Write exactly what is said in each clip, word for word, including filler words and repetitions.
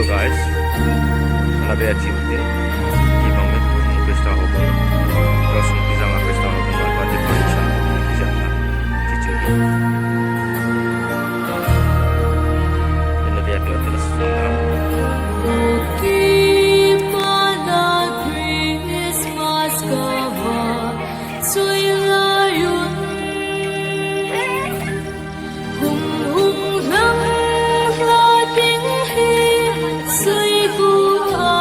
Guys, ala be achi utin. Kibang me, Krista ho ko. Rosum kizang a Krista ho ko, ba de pa sa. Kizang na. Chichu. Ina be achi utin. Kipana Christmas kava, sui la yun. Hung hung lang la ding hi sui gu a.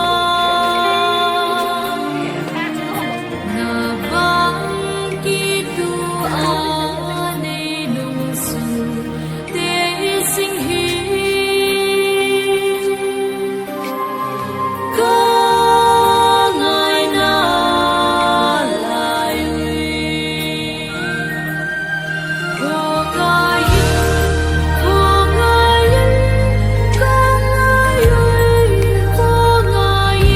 Na vang kitu a nei nung sun te sing hi. Ka ngaina lai ui. Ko ngai, ko ngai, ko ngai ui, ko ngai.